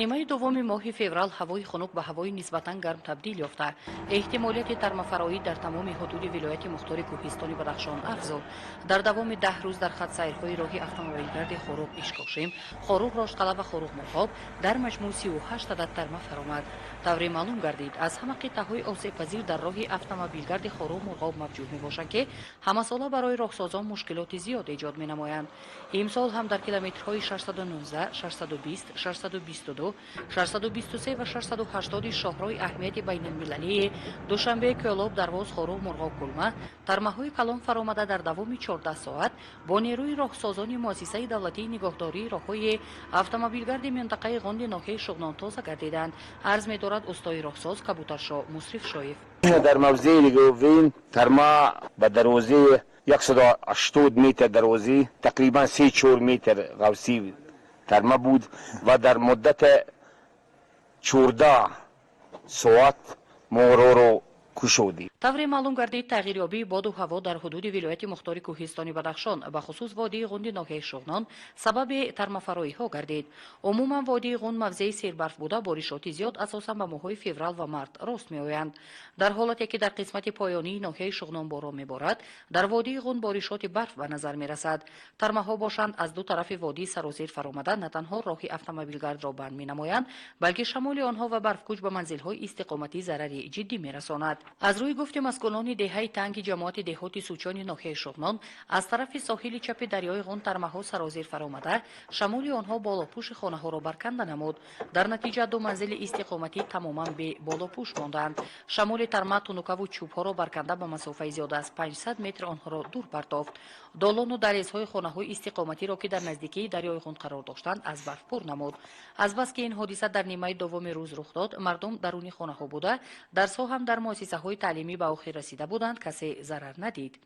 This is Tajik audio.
Нимаи дуввуми моҳи феврал ҳавои хунук ба ҳавои нисбатан гарм табдил ёфта, эҳтимолияти тармафароӣ дар тамоми ҳудуди вилояти мухтори Кӯҳистони Бадахшон афзуд. Дар давоми 10 рӯз дар хатсайрҳои роҳи автомобилгарди Хоруғ Ишкошим, Хоруғ Роштқалъа ва Хоруғ Мурғоб дар маҷмӯъ 38 адад тарма фаромад. Тавре маълум гардид, аз ҳама қитъаҳои осебпазир дар роҳи автомобилгарди Хоруғ Мурғоб мавҷуд мебошанд, ки ҳамасола барои роҳсозон мушкилоти зиёд эҷод менамоянд. Имсол ҳам дар километрҳои 619, 620, 622, 623 ва 680 шоҳроҳи аҳамияти байналмилалии Душанбе Кӯлоб Дарвоз Хоруғ Мурғоб Кулма тармаҳои калон фаромада, дар давоми 14 соат бо нерӯи роҳсозони муассисаи давлатии нигоҳдории роҳҳои автомобилгарди минтақаи Ғунди ноҳияи Шуғнон тоза гардиданд, арз медорад устои роҳсоз Кабутаршо Мусрифшоев. Дар мавзеи Лиговин тарма ба дарозии 180 метр, дарозӣ тақрибан 3-4 метр ғафсӣ тарма буд ва дар муддати 14 соат мо роҳро кушодем. Тавре маълум гардид, тағйирёбии боду ҳаво дар ҳудуди вилояти мухтори Кӯҳистони Бадахшон, бахусус водии Ғунди ноҳияи Шуғнон, сабаби тармафароиҳо гардид. Умуман, водии Ғунд мавзеи сербарф буда, боришоти зиёд асосан ба моҳҳои феврал ва март рост меоянд. Дар ҳолате ки дар қисмати поёнии ноҳияи Шуғнон борон меборад, дар водии Ғунд боришоти барф ба назар мерасад. Тармаҳо бошанд, аз ду тарафи водии сарозер фаромада, на танҳо роҳи автомобилгардро банд менамоянд, балки шамоли онҳо ва барфкӯч ба манзилҳои истиқоматӣ зарари ҷиддӣ мерасонад. Аз рӯи гуфти маскунони деҳаи Танги ҷамоати деҳоти Сучони ноҳияи Шуғнон, аз тарафи соҳили чапи дарёи Ғунд тармаҳо сарозер фаромада, шамоли онҳо болопӯши хонаҳоро барканда намуд. Дар натиҷа ду манзили истиқоматӣ тамоман бе болопӯш монданд. Шамоли тарма тунукаву чӯбҳоро барканда, ба масофаи зиёда аз 500 метр онҳоро дур партофт. Долону далезҳои хонаҳои истиқоматиро, ки дар наздикии дарёи Ғунд қарор доштанд, аз барф пур намуд. Азбаски ин ҳодиса дар нимаи дуввуми рӯз рух дод, мардум даруни хонаҳо буда, дарсҳо ҳам дар муассисаҳои таълимӣ ба охир расида буданд, касе зарар надид.